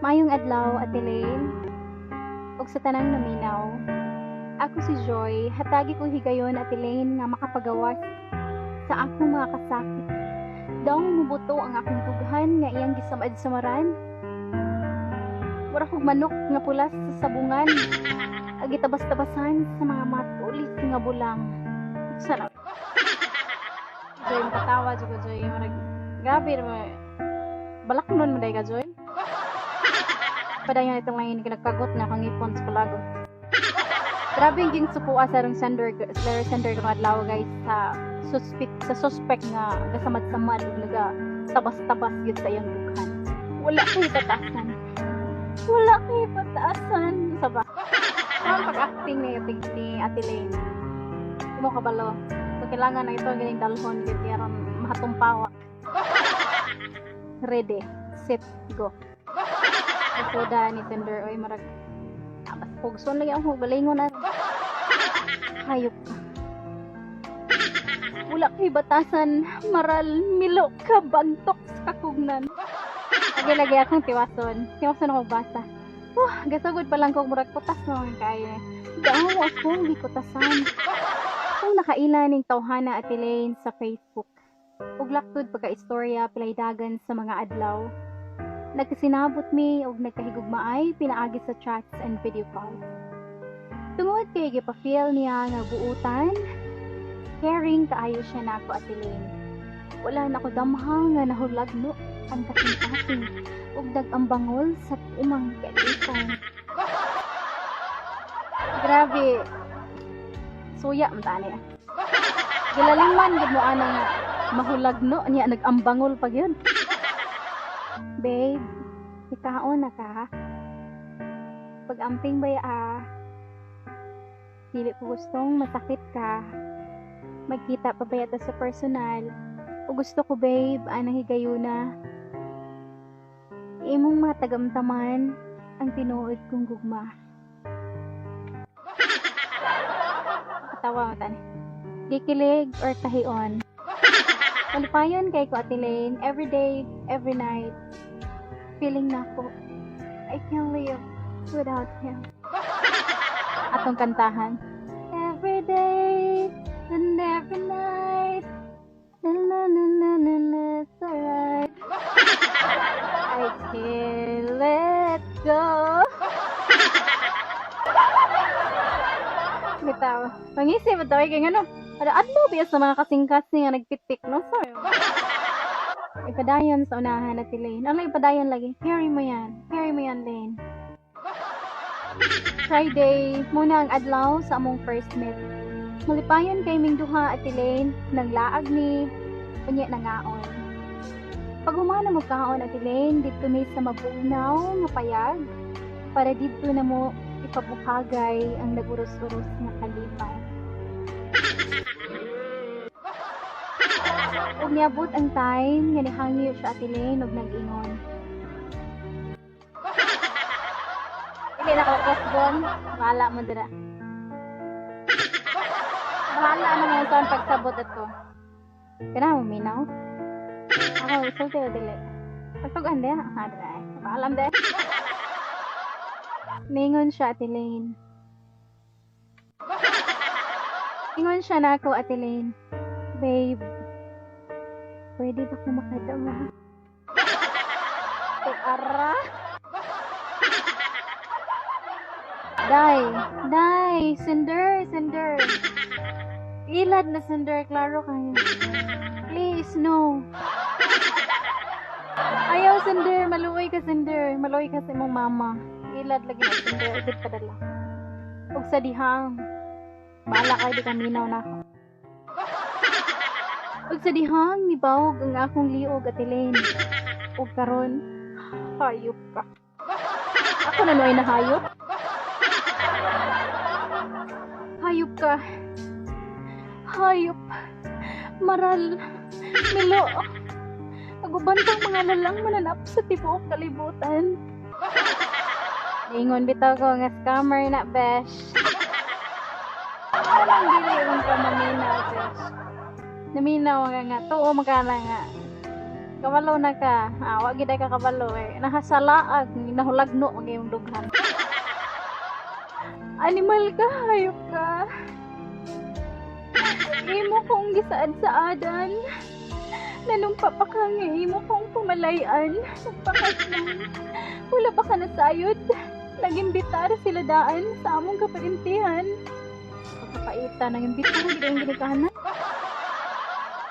Maayong adlaw, Ate Lane, ug sa tanang naminaw. Ako si Joy, hatagi ko higayon, Ate Lane, nga makapagawas sa akong mga kasakit. Daw mubuto ang akong dughan nga iyang gisamad-samaran. Mura kog manok nga pulas sa sabungan. Ag gitabas-tabasan sa mga matulis nga bulang. Sarap. Joy, makatawa jud ko, Joy. Murag, grabe naman. Balak nun mo ka, Joy. Padayon itong ngayon, nagkagot na akong ngipon sa palagot. Grabe yung sukua sa rong sender, sa sender ng adlaw, guys, sa suspect nga gasamad-samad ug naga tabas-tabas gyud sa iyang dughan. Wala kay pataasan. Wala kay pataasan sa ba. Ang pag-acting ni Ate Lane. Di mo kabalo. So kailangan na ito ganing dalhon gyud aron mahatumpawak. Ready, set, go. Isuda ni sender, oy, marag abas pugson lagi ako galingon na. Hayop ka. Wala kay batasan, maral, milo ka, bantok sa kakugnan. Lagi lagi akong tiwason. Tiwason ako basa. Oh, gasugod pa lang ko, murag kutas na man kaayo. Daw akong gikutasan. Kung nakaila ning tawhana, Ate Lane, sa Facebook. Ug laktod pagka-istorya pilaydagan sa mga adlaw. Nagkasinabot mi og nagkahigugmaay pinaagi sa chats and video calls. Tungod kay gipa-feel niya nga buutan, caring kaayo siya nako, Ate Lane. Wala na ko damha nga nahulagno ang kasing-kasing ug nag-ambangol sa umang kalipay. Grabe. Suya man tani. Gilalingman gid mo ana nga mahulagno niya, nag-ambangol pa gyud. Babe, ikaon na ka? Pag-amping ba ah? Dili ko gustong masakit ka. Magkita pa ba yata sa personal? O gusto ko, babe, anang higayuna. Imong matagamtaman ang tinuod kong gugma. Katawa mo tani. Gikilig or tahion. Malipayon kay ko, Ate Lane, every day, every night. Feeling na ko, I can't live without him. Atong kantahan. Every day and every night. Na na na na na na, it's alright. I can't let go. Bitaw. Pangisip ba tayo kay ngano? Ada adlaw biya sa mga kasing-kasing nga nagpitik no, sir. Ipadayon sa unahan na si Lane. Ano ipadayon lagi? Carry mo yan. Carry mo yan, Lane. Friday, muna ang adlaw sa among first meet. Malipayon kay ming duha, Ate Lane, nang laag ni unya nangaon. Pag humana mo kaon, Ate Lane, didto mi sa mabugnaw nga payag para didto na mo ipabukagay ang naguros-uros nga kalipay. Ug niabot ang time nga nihangyo siya, Ate Lane, ug nag-ingon. Dili na ko kusgon, bahala mo dira. Bahala na mo sa pagsabot ato. Kana mo minaw? Ako isulti o dili. Pagtugan de, ha dira. Paalam de. Ningon siya, Ate Lane. Ingon siya na ako, Ate Lane. Babe, pwede ba ko makadama? Ara. Day, day, sender, sender. Ilad na sender, klaro kayo. Please, no. Ayaw, sender, maluoy ka, sender. Maluoy ka sa imong mama. Ilad lagi na sender, ikit padala. Ug sa dihang, bahala kayo, di ka minaw na ako. Ug sa dihang, nibawog ang akong liog, Ate Lane. Ug karon, hayop ka. Ako na noy na hayop. Hayop ka. Hayop. Maral. Milo. Aguban kang mga lalang mananap sa tibuok kalibutan. Ingon bitaw ko nga scammer na, besh. Anong dili yung ka maminaw, besh? Naminaw nga nga. Tuo magkala nga. Kabalo na ka. Ah, wa gid ay ka kabalo eh. Nahasalaag, nahulagno ang iyong dughan. Animal ka, hayop ka. Imo kong gisaad-saadan. Nanumpa pa ka nga imo kong pamalayan. Nagpakaslan. Wala ba ka nasayod? Nagimbitar sila daan sa among kaparintihan. Pagkapaita, nangimbitar gid ang ginikanan.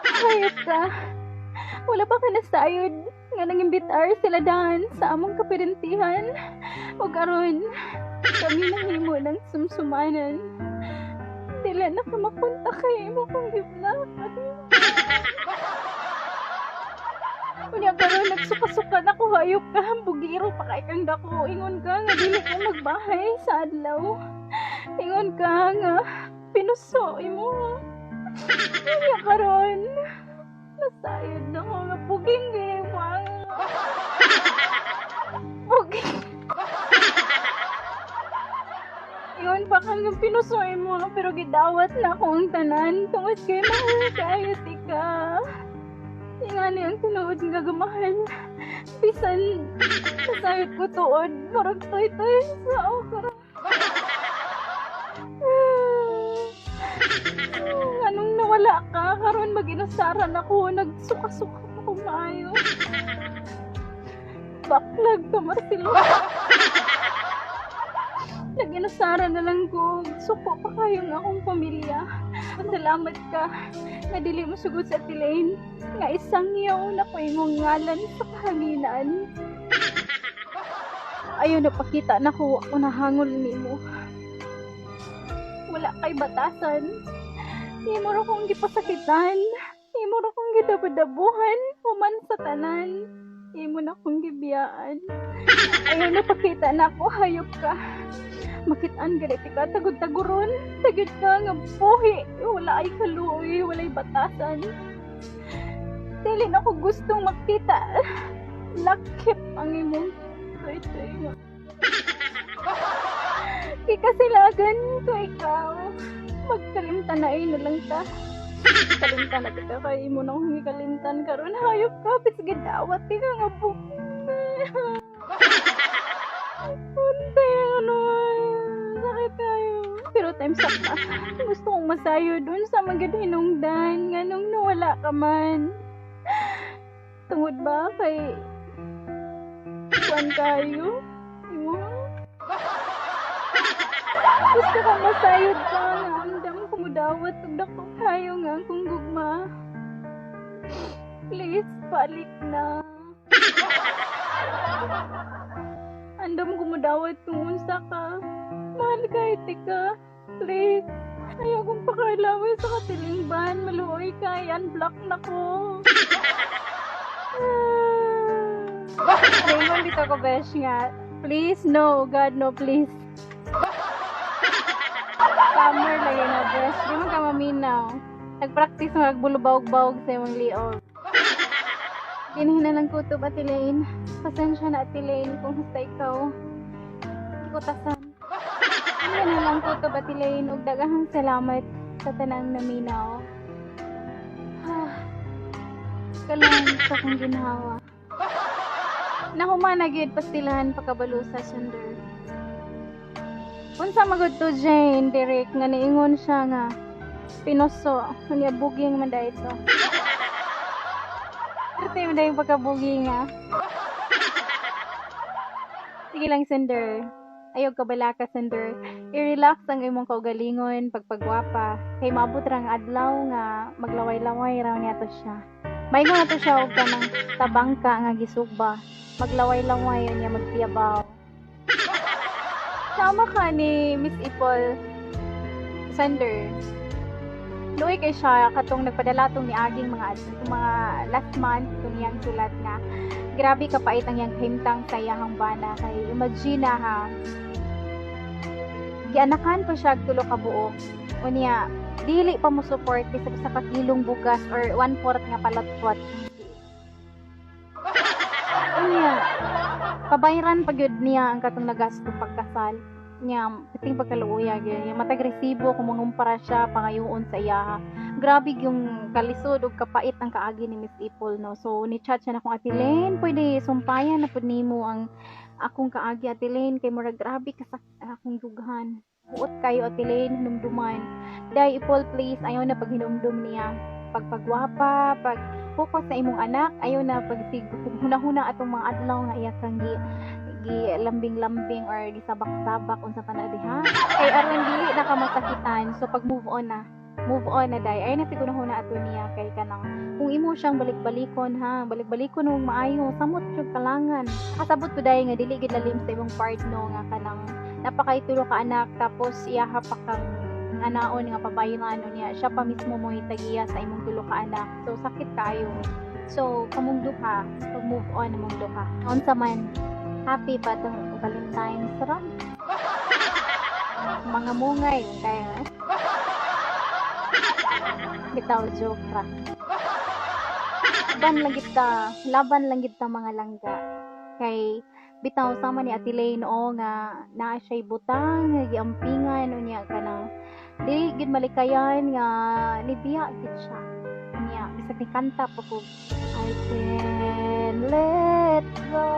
Hayop ka. Wala pa ka nasayod nga nangimbitar sila daan sa among kaparintihan. O karon, kami nahimo ng sumsumanan. Dili na ka mapunta kay imo kong giblock. Unya karon nagsuka-suka na ko, hayop ka, bugiro pa kay kang dako. Ingon ka nga dili ko magbahay sa adlaw. Ingon ka nga pinuso imo. Unya karon nasayod na ko nga buging gay mo. Buging. Ingon pa ka nga pinuso imo, pero gidawat na ako ang tanan tungod kay mahal kaayo tika. Ingani ang tinuod nga gamahal. Bisan nasayod ko tuod, murag toy-toy sa okra. Anong nawala ka? Karon mag-inusaran ako, nagsuka-suka ako maayo. Baklag ka, Marcelo. Nag-inusaran na lang ko. Suko pa kayong akong pamilya. Salamat ka nga dili mo sugod sa Elaine. Nga isang yaw na ko imong ngalan sa kahanginan. Ayaw na pakita na ko ako nahangol nimo. Wala kay batasan. Imo ra kong gipasakitan. Imo ra kong gidabo-dabuhan. Human sa tanan. Imo na kong gibiyaan. Ayaw na pakita na ako, hayop ka. Makitaan ganit ka, tagod-taguron. Tagod ka nga buhi. Wala ay kaluoy, walay batasan. Dili na ko gustong makita. Lakip ang imong toy-toy nga. Kikasilagan ko ikaw. Magkalimtan na ay na lang ta. Kalimtan na kita kay imo na akong gikalimtan karon. Hayop ka, bisgid dawat ka nga buhi. Untay, ano, sakit kayo. Pero times up na. Gusto kong masayo dun sa mga hinungdan. Nganong nawala ka man. Tungod ba kay kuan kayo? Imo? Gusto kong masayod ka nga andam kumudawat ug dako kayo nga akong gugma. Please, balik na. Andam kumudawat kung unsa ka. Mahal ka, tika. Please. Ayaw kong pakalaway sa katilingban. Maluoy ka. I-unblock na ko. Raymond, dito ko, besh nga. Please, no. God, no, please. Summer lagi na, besh. Di man ka maminaw. Nag-practice magbulubawg-bawg sa imong liog. Dinhin na lang kutob, Ate Lane. Pasensya na, Ate Lane, kung hasta ikaw. Kikutasan. Dinhin na lang kutob, Ate Lane. Ug daghang salamat sa tanang naminaw. Kalang sa akong ginhawa. Nahuman na gyud pastilahan pakabalo sa sender. Unsa magud to, Jane, Derek, nga niingon siya nga pinuso, unya buging man dahil ito. Erte mo dahil pagkabuging nga. Sige lang, sender. Ayaw kabala ka, sender. I-relax ang imong kaugalingon pagpagwapa. Kay maabot ra ang adlaw nga maglaway-laway raw niya to siya. Maingon na to siya og kanang tabangka nga gisugba. Maglaway-laway niya magtiyabaw. Sama ka ni Miss Ipol, sender. Luoy kay siya katong nagpadala tong niaging mga last month tong iyang sulat nga grabe kapait ang iyang kahimtang sa iyahang bana kay imagine na ha, gianakan pa siya og tulo ka buok, unya dili pa mo support bisag sa kakilong bugas or 1/4 nga palotpot. Unya pabayran pa gyud niya ang katong nagasto pagkasal. Nya piting pagkaluoya gyud nya matag resibo kung mangumpara siya pangayoon sa iyaha. Grabe yung kalisod ug kapait ang kaagi ni Miss Ipol, no? So ni chat siya na akong, "Ate Lane, pwede sumpayan na pud nimo ang akong kaagi, Ate Lane, kay murag grabe ka sa akong dughan. Buot kayo, Ate Lane, hinumduman." Day Ipol, please, ayaw na paghinumdum niya. Pagpagwapa, pag focus sa imong anak, ayaw na pag hunahuna atong mga adlaw nga iya kang gi lambing-lambing or gisabak-sabak, unsa pa na diha. Kay aron dili na ka masakitan, so pag move on na. Move on na, day. Ayaw na siguro huna ato niya kay kanang kung imo siyang balik-balikon ha, balik-balikon og maayo, samot jud kalangan. Kasabot ko, day, nga dili gid lalim sa imong part, no, nga kanang napakay tulo ka anak tapos iyaha pa kang anaon nga pabaylan niya, siya pa mismo mo tagiya sa imong tulo ka anak, so sakit kayo. So kamong duha, pag move on among duha. Unsa man, happy pa tong Valentine's ron, mga mungay kaya. Bitaw, joke ra. Laban lang kita, laban lang kita, mga langga, kay bitaw sama ni Ate Lane o nga naa siya'y butang nga giampingan. Unya kanang dili gid malikayan nga nibiya gid siya niya, bisag ni kanta pa ko "I Can Let Go."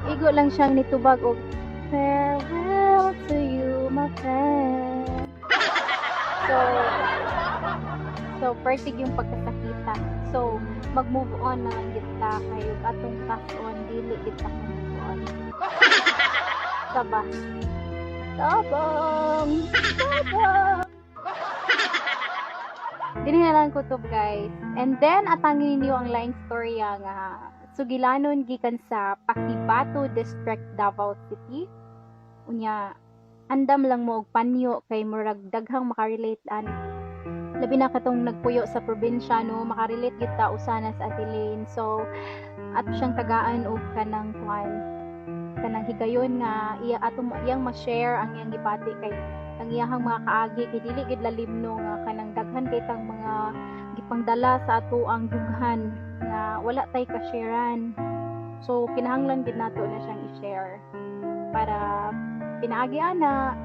Igo lang siyang nitubag og "Farewell to you, my friend." So perfect yung pagkasakita. So mag-move on na lang gid ta kay ug atong task-on dili gid ta move on. Saba. Tabang! Tabang! Dinhi na lang ko to, guys. And then atangin ninyo ang laing storya nga sugilanon gikan sa Paquibato District, Davao City. Unya andam lang mo og panyo kay murag daghang makarelate ani. Labi na katong nagpuyo sa probinsya, no, makarelate gid ta usana sa Ate Lane. So ato siyang tagaan og kanang kuan, kanang higayon nga iya atong iyang ma-share ang iyang gibati kay ang iyahang mga kaagi kay dili gid lalim, no, nga kanang daghan kay tang mga gipangdala sa ato ang dughan nga wala tay ka-sharean. So kinahanglan gid nato na siyang i-share para pinaagi ana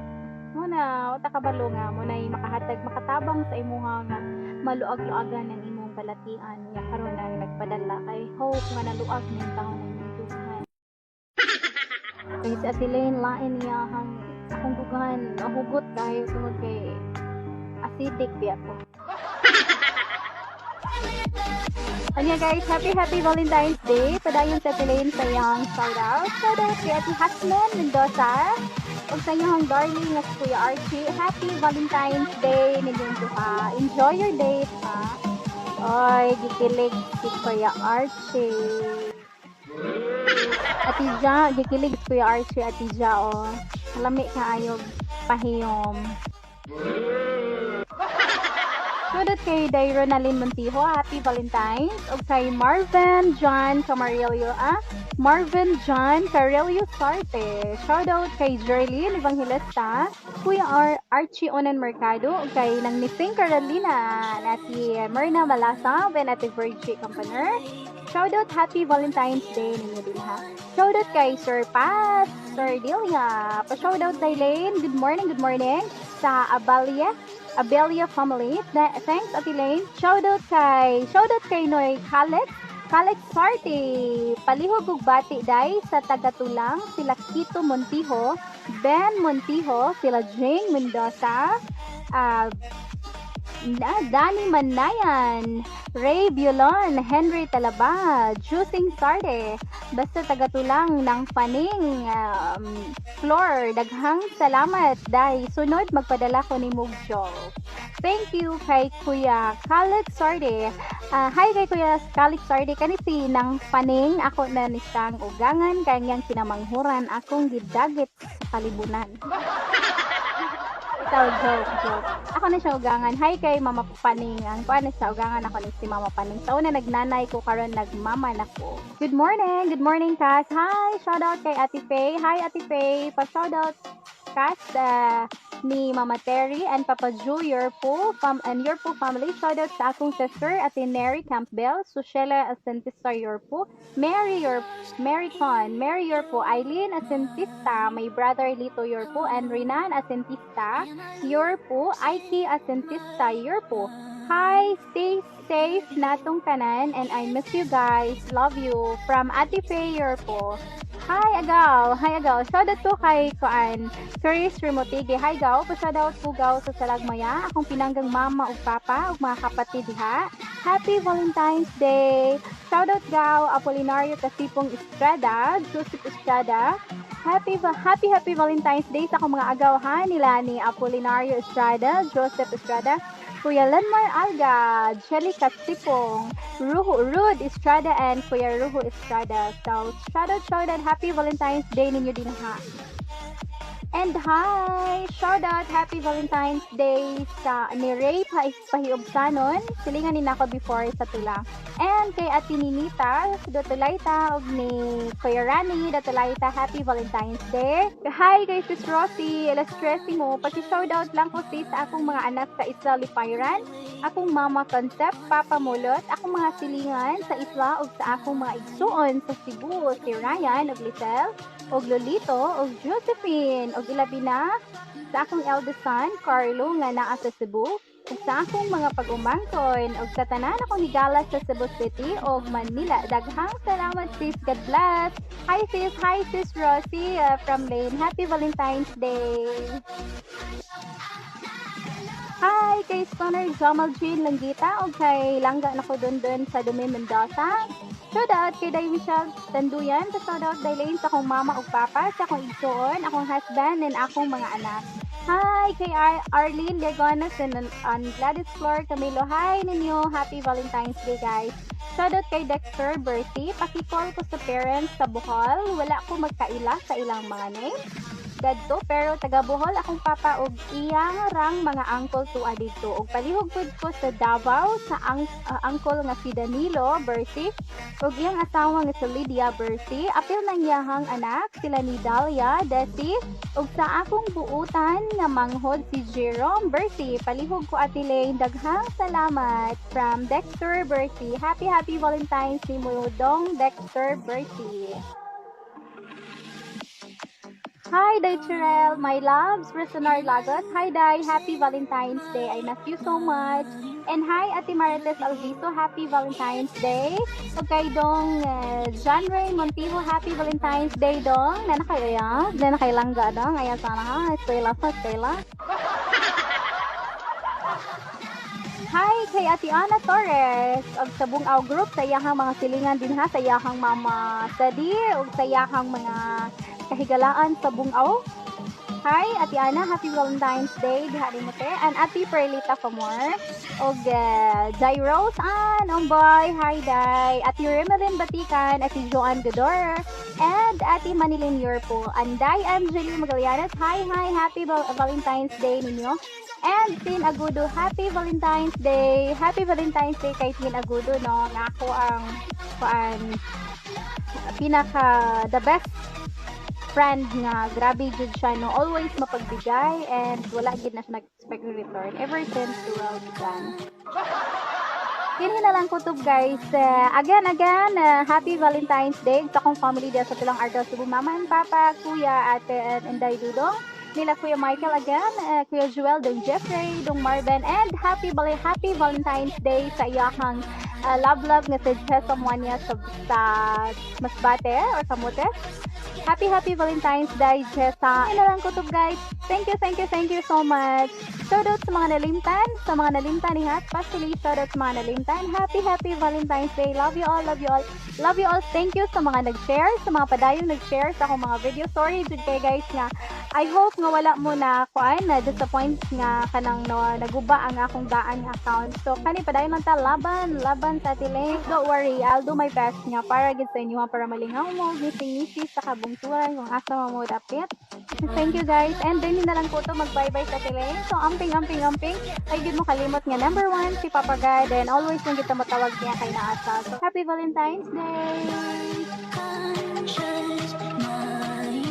mo na wala kabalo nga mo nay makahatag, makatabang sa imuha nga maluag-luagan ang imong balatian nga karon ang nagpadala kay hope nga naluag ning taon ang imong dughan. Kay si Ate Lane, lain niya ang akong dughan, nahugot kayo tungod kay acidic biya ko. Anya guys, happy happy Valentine's Day. Padayon sa Ate Lane sa iyang shout out. Shout out kay Ate Hasman Mendoza ug sa inyong darling nga si Kuya Archie. Happy Valentine's Day ninyong duha. Enjoy your date ha. Oy, gikilig si Kuya Archie. Ate Ja, gikilig si Kuya Archie, Ate Ja, oh. Lami kaayog pahiyom. Shoutout kay Daironalyn Montijo, happy Valentine's. Ug kay Marvin John Camarillo, ah, Marvin John Carillo Sarte. Shoutout kay Jerlyn Evangelista, Kuya Archie Onan Mercado, ug kay Nang Nising Carolina, Ate Myrna Malasa, and Ate Virgie Campaner. Shoutout, happy Valentine's Day ninyo din ha. Shoutout kay Sir Pat, Sir Delia. Pa-shoutout Lane, good morning, good morning sa Abelia family. Thanks, Ate Lane. Shoutout kay Noy Calex, Calex Party. Palihog ug bati day sa tagatulang sila Kito Montijo, Ben Montijo, sila Jane Mendoza, Danny Manayan, Ray Bulon, Henry Talaba, Jusing Sarde, basta tagatulang ng paning Floor, daghang salamat dahil sunod magpadala ko ni Mugjo. Thank you kay Kuya Khaled Sarde. Hi kay Kuya Khaled Sarde, kani si nang paning ako na ni siyang ugangan kanyang kinamanghuran akong gidagit sa kalibunan. Ito, joke, joke. Ako na siya ugangan. Hi kay Mama Paning. Ang kuan na siya ugangan ako ni si Mama Paning. Sa una nagnanay ko, karon nagmama na ko. Good morning. Good morning, Cass. Hi, shout out kay Ate Faye. Hi, Ate Faye. Pa shout out, Cass. Ni Mama Terry and Papa Joe Yorpo fam and Yorpo family. Shout out sa akong sister, Ate Neri Campbell, Sushela Asentista Yorpo, Mary Yorp, Mary Con, Mary Yorpo, Eileen Asentista, my brother Lito Yorpo, and Renan Asentista Yorpo, Aiki Asentista Yorpo. Hi, stay safe natong tanan and I miss you guys. Love you. From Ate Faye Yorpo. Hi, Agaw. Hi, Agaw. Shout out to kay Kuan Chris Remotige. Hi, Gaw. Pa-shout out po, Gaw, sa Salagmaya. Akong pinanggang mama ug papa ug mga kapatid diha. Happy Valentine's Day. Shout out, Gaw. Apolinario Kasipong Estrada, Joseph Estrada. Happy happy happy Valentine's Day sa akong mga agaw ha nila ni Apolinario Estrada, Joseph Estrada, Kuya Lenmar Alga, Jelly Kasipong, Ruhu Rud Estrada and Kuya Ruhu Estrada. So, shout out, shout out, happy Valentine's Day ninyo din ha. And hi! Shout out, happy Valentine's Day sa ni Ray Pahiubsanon. Silingan ni nako before sa tula. And kay Ate Ninita, Dotulaita, ug ni Kuya Rani, Dotulaita, happy Valentine's Day. Hi kay Sis Rosie, Illustressimo. Paki-shout out lang ko, sis, sa akong mga anak sa Isla Lipayran, akong mama Concept, Papa Mulot, akong mga silingan sa Isla ug sa akong mga igsuon sa Cebu, si Ryan ug Lisel, ug Lolito, ug Josephine, ug ilabi na sa akong eldest son, Carlo, nga naa sa Cebu, ug sa akong mga pag-umangkon, ug sa tanan akong higala sa Cebu City ug Manila. Daghang salamat, sis. God bless. Hi, sis. Hi, Sis Rosie from Lane. Happy Valentine's Day. Hi kay Stoner Jamal Jean Langgita o kay Langga nako dun sa Dumi Mendoza. Shout out kay Day Michelle Tanduyan. Pa shout out Day Lane sa akong mama ug papa, sa akong igsuon, akong husband and akong mga anak. Hi kay Arlene Diagonas and Gladys Flor Camilo. Hi ninyo. Happy Valentine's Day, guys. Shout out kay Dexter Bertie. Paki-call ko sa parents sa Bohol. Wala ko magkaila sa ilang mga name dadto pero taga Bohol akong papa og iyang rang mga uncle tuwa didto og palihog pud ko sa Davao sa uncle nga si Danilo Bertie ug iyang asawa nga si Lydia Bertie, apil ng iyahang anak sila ni Dalia, Desi ug sa akong buutan nga manghod si Jerome Bertie. Palihog ko, Ate Lane. Daghang salamat from Dexter Bertie. Happy happy Valentine's nimo, Dong Dexter Bertie. Hi, Day Chirel, my loves, Resonar Lagos. Hi, Day. Happy Valentine's Day. I miss you so much. And hi, Ate Marites Alviso. Happy Valentine's Day. Okay, Dong John Ray Montijo. Happy Valentine's Day, Dong. Nana kayo ya? Nana kayo langga, Dong. Ayan sana ha. Eskwela sa eskwela. Hi kay Ate Ana Torres og sa Bungaw Group, sa iyahang mga silingan din ha, sa iyahang mama Sadi ug sa iyahang mga kahigalaan sa Bungaw. Hi Ate Ana, happy Valentine's Day diha nimo te. And Ate Perlita Famor og Jai Rose Ann Omboy, hi Dai. Ate Remelin Batikan, Ate Joanne Godor, and Ate Manilin Yorpo. Anday Angeli Magallanes, hi hi, happy Valentine's Day ninyo. And Tin Agudo, happy Valentine's Day. Happy Valentine's Day kay Tin Agudo, no? Nga ako ang kuan pinaka the best friend nga grabe jud siya, no, always mapagbigay and wala gid na siya nag-expect in return ever since the world began. Kini na lang kutob, guys. Again, again, happy Valentine's Day sa akong family diya sa Tulang Argao, Cebu, mama and papa, kuya, ate, and Inday Dudong. Nila Kuya Michael again, Kuya Joel, Dong Jeffrey, Dong Marvin, and happy Valentine's Day sa iyahang love love nga si Jessa Moania sa Masbate or Camotes. Happy happy Valentine's Day, Jessa. Yun na lang kutob, guys. Thank you, thank you, thank you so much. Shout out sa mga nalimtan, sa mga nalimtan ni ha, especially shout out sa mga nalimtan. Happy happy Valentine's Day. Love you all, love you all. Love you all. Thank you sa mga nag-share, sa mga padayong nag-share sa akong mga video. Sorry jud kay guys nga I hope nga wala mo na kuan na disappoint nga kanang no, naguba ang akong daan nga account. So kani padayon man ta, laban, laban sa Ate. Don't worry, I'll do my best nga para gid sa inyo ha, para malingaw mo, ngising-ngisi sa kabungturan kung asa man mo dapit. Thank you, guys. And then na lang ko to mag-bye-bye sa Ate. So amping amping amping. Ay gid mo kalimot nga number one si Papa God and always nang kita matawag niya kay naasa. So happy Valentine's Day. Conscious mind.